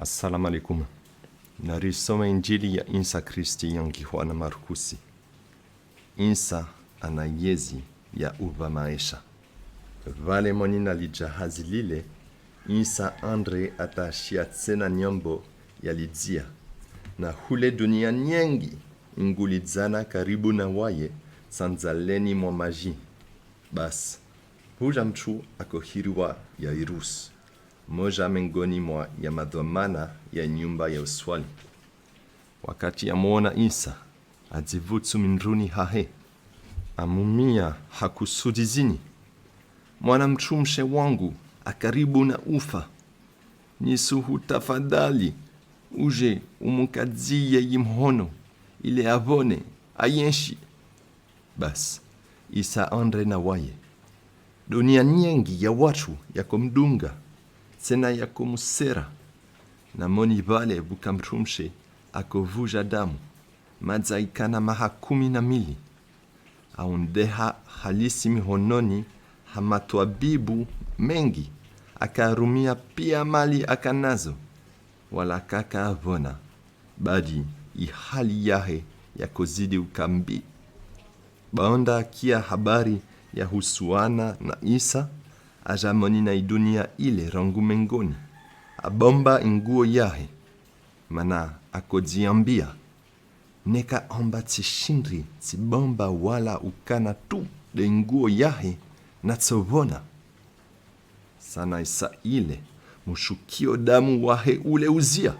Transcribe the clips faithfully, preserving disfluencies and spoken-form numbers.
Assalamu alaikum. Narisome Injili ya Insa Kristi yangihwa na Markusi. Insa ana yezi ya uva maesha. Vale moni na lijahazi lile, Insa andre ata shia tsena nyambo ya Lidia. Na hule dunia nyengi ingulidzana karibu na waye sandzaleni mwa maji. Bas, vuja mutru akohiriwa Yairus, moja mengoni mwa ya madhwamana ya nyumba ya uswali. Wakati amwona Insa, adzivutsu mindruni hahe, amumia ha kusudi zini: Mwana mutrumshe wangu akaribu na ufa. Nisuhutafadhali uje umukadziye yimuhono, ile avone, ayenshi. Bas, Insa andre na waye. Dunia nyengi ya watru yakomudunga, tsena yakomusera. Na moni vale vuka mutrumshe akovuja damu, madza ikana maha kumi na mili. Aundeha halisi mihononi ha matwabibu mengi, akarumia pia mali akanazo, wala kaka avona. Badi ihali yahe yakozidi uka mbi. Baanda akia habari yahusuana na Insa, aja moni na idunia ile rangu mengoni, abamba inguo yahe, mana akodziambia: Neka amba tsishindi tsibamba wala ukana tu de inguo yahe, natsovona. Sana isa ile, mushukio damu wahe ule uzia.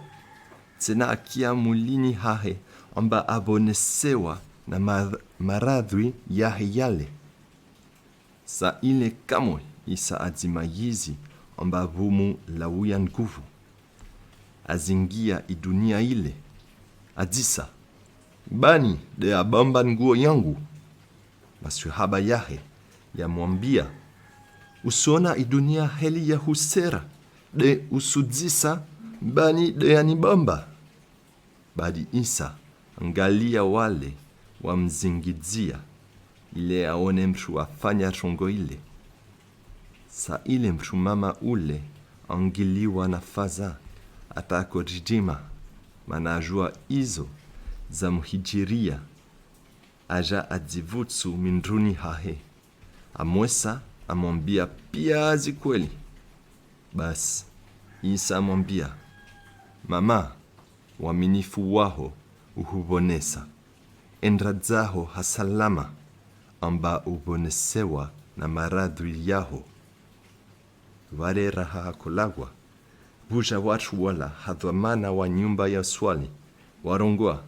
Tsena akia mulini hahe amba avonesewa na mar-, maradhwi yahe yale. Sa ile kamwe Insa adzimayizi amba vumulawia nguvu. Azingia idunia ile, adzisa: Bani de abamba nguo yangu? Maswihaba yahe yamwambia: Usuona idunia heli yahusera, de usudzisa: Bani de anibamba? Badi Insa angalia wale wamzingidzia, ile aone mutru afanya trongo ile. Sa ile mutru mama ule angiliwa na faza, ata akoridima, mana ajua izo zamuhijiria. Aja adzivutsu mindruni hahe, amwesa amwambia pia zikweli. Bas, Insa amwambia: Mama, waminifu waho uhuvonesa. Enda dzaho ha salama, amba uvonesewa na maradhwi yaho. Vale raha akolagwa, vuja watru wala ha dhwamana wa nyumba ya uswali, warongoa: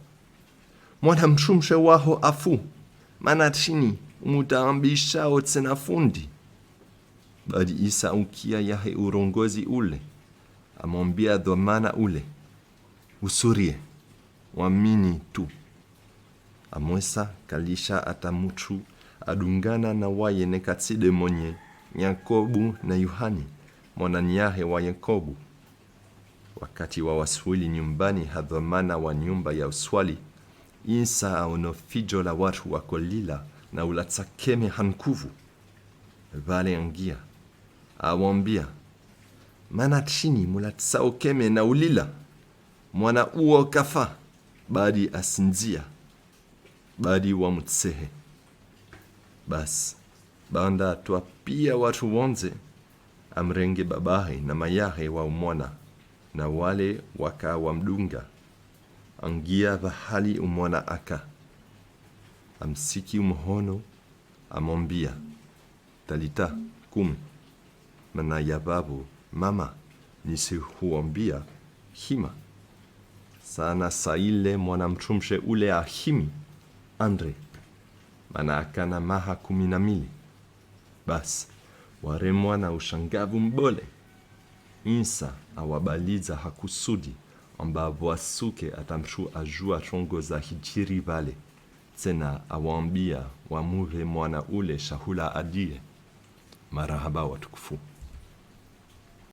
Mwana mutrumshe waho afu, mana trini umutaambishao tsena fundi? Badi Insa ukia yahe urongozi ule, amwambia dhwamana ule: Usurie, wamini tu. Amwesa kalisha ata mutru adungana na waye neka tsi de mwenye Yakobu na Yohani, mwananyahe wa Yakobu. Wakati wawaswili nyumbani ha dhwamana wa nyumba ya uswali, Insa aono fijo la watru wakolila na ulatsa keme ha nkuvu. Vale angia, awambia: Mana trini mulatsao keme na ulila? Mwana uwo kafa, badi asinzia. Badi wamutsehe. Bas, baanda atwapia watru wonze, amrenge babahe na mayahe wa umona, na wale waka wamudunga. Angia vahali umona aka, amusiki umuhono, amwambia: Talita kumi, mana yavavo: Mama, nisuhuambia, hima. Sana sa ile mwana mutrumshe ule ahimi, andre, mana akana maha kumi na mili. Bas, waremwa na ushangavu mbole. Insa awabalidza ha kusudi amba vwasuke ata mutru ajua trongo zahijiri vale. Tsena awambia wamuve mwana ule shahula adiye. Marahaba watukufu.